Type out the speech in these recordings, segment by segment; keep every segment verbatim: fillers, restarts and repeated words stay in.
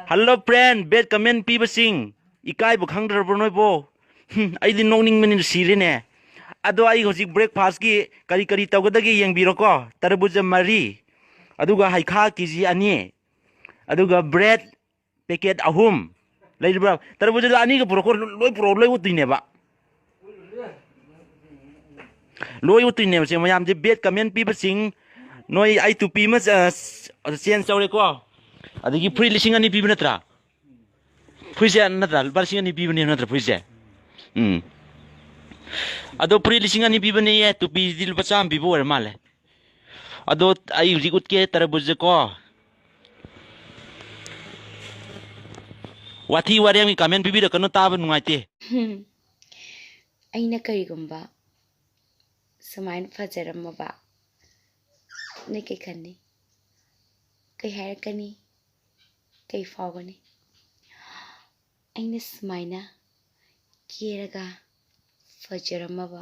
Hello friend, bad comment ꯄꯤꯕꯁꯤꯡ, ꯏꯀꯥꯏꯕ ꯈꯪꯗ꯭ꯔꯕ꯭ꯔꯣ ꯅꯣꯏꯕꯣ? ꯍꯨꯝ, ꯑꯩꯗꯤ ꯅꯣꯛꯅꯤꯡꯕꯅꯤꯅ ꯁꯤꯔꯦꯅꯦ꯫ ꯑꯗꯣ ꯑꯩ ꯍꯧꯖꯤꯛ breakfastꯀꯤ ꯀꯔꯤ ꯀꯔꯤ ꯇꯧꯒꯗꯒꯦ ꯌꯦꯡꯕꯤꯔꯣꯀꯣ꯫ ꯇꯔꯕꯨꯖ ꯃꯔꯤ, ꯑꯗꯨꯒ ꯍꯩꯈꯥ ꯀꯦ ꯖꯤ ꯑꯅꯤ, ꯑꯗꯨꯒ bread packet ꯑꯍꯨꯝ ꯂꯩꯔꯤꯕ꯭ꯔꯥ? ꯇꯔꯕꯨꯖꯗ ꯑꯅꯤꯒ ꯄꯨꯔꯛꯈꯣ, ꯂꯣꯏ ꯄꯨꯔꯛꯑꯣ, ꯂꯣꯏ ꯎꯠꯇꯣꯏꯅꯦꯕ꯫ ꯂꯣꯏ ꯎꯠꯇꯣꯏꯅꯦꯕ ꯁꯦ ꯃꯌꯥꯝꯁꯦ꯫ Bad comment ꯄꯤꯕꯁꯤꯡ, ꯅꯣꯏ ꯑꯩ ꯇꯨꯄꯤ ꯑꯃ change ꯇꯧꯔꯦꯀꯣ, ꯑꯗꯒꯤ ꯐꯨꯔꯤꯠ ꯂꯤꯁꯤꯡ ꯑꯅꯤ ꯄꯤꯕ ꯅꯠꯇ꯭ꯔꯥ? ꯐꯨꯔꯤꯠꯁꯦ ꯅꯠꯇ꯭ꯔꯥ, ꯂꯨꯄꯥ ꯂꯤꯁꯤꯡ ꯑꯅꯤ ꯄꯤꯕꯅꯦ ꯅꯠꯇ꯭ꯔꯥ ꯐꯨꯔꯤꯠꯁꯦ? ꯎꯝ꯫ ꯑꯗꯣ ꯐꯨꯔꯤꯠ ꯂꯤꯁꯤꯡ ꯑꯅꯤ ꯄꯤꯕꯅꯦꯌꯦ, ꯇꯨꯄꯤꯗꯤ ꯂꯨꯄꯥ ꯆꯥꯝꯃ ꯄꯤꯕ ꯑꯣꯏꯔ ꯃꯥꯜꯂꯦ꯫ ꯑꯗꯣ ꯑꯩ ꯍꯧꯖꯤꯛ ꯎꯠꯀꯦ ꯇꯔꯕꯨꯖꯀꯣ꯫ ꯋꯥꯊꯤ ꯋꯥꯔꯦꯝꯒꯤ comment ꯄꯤꯕꯤꯔꯛꯀꯅꯨ, ꯇꯥꯕ ꯅꯨꯡꯉꯥꯏꯇꯦ꯫ ꯑꯩꯅ ꯀꯔꯤꯒꯨꯝꯕ ꯁꯨꯃꯥꯏꯅ ꯐꯖꯔꯝꯃꯕ, ꯅꯣꯏ ꯀꯩ ꯈꯟꯅꯤ? ꯀꯩ ꯍꯥꯏꯔꯛꯀꯅꯤ? ꯀꯩ ꯐꯥꯎꯒꯅꯤ? ꯑꯩꯅ ꯁꯨꯃꯥꯏꯅ ꯀꯦꯔꯒ ꯐꯖꯔꯝꯃꯕ,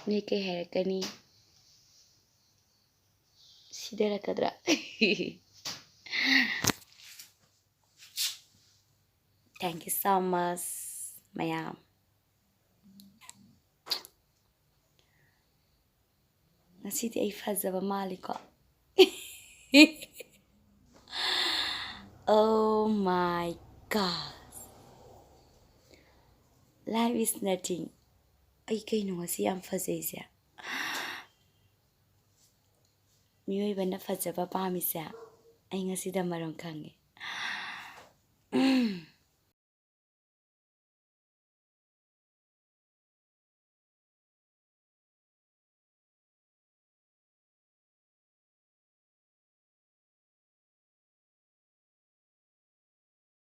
ꯅꯣꯏ ꯀꯩ ꯍꯥꯏꯔꯛꯀꯅꯤ? ꯁꯤꯗꯔꯛꯀꯗ꯭ꯔꯥ? Thank you so much, ꯃꯌꯥꯝ꯫ ꯉꯁꯤꯗꯤ ꯑꯩ ꯐꯖꯕ ꯃꯥꯜꯂꯤꯀꯣ? Oh my God. Life is nothing. ꯑꯩ ꯀꯩꯅꯣ ꯉꯁꯤ ꯌꯥꯝ ꯐꯖꯩꯁꯦ? ꯃꯤꯑꯣꯏꯕꯅ ꯐꯖꯕ ꯄꯥꯝꯃꯤꯁꯦ ꯑꯩ ꯉꯁꯤꯗ ꯃꯔꯝ ꯈꯪꯉꯦ꯫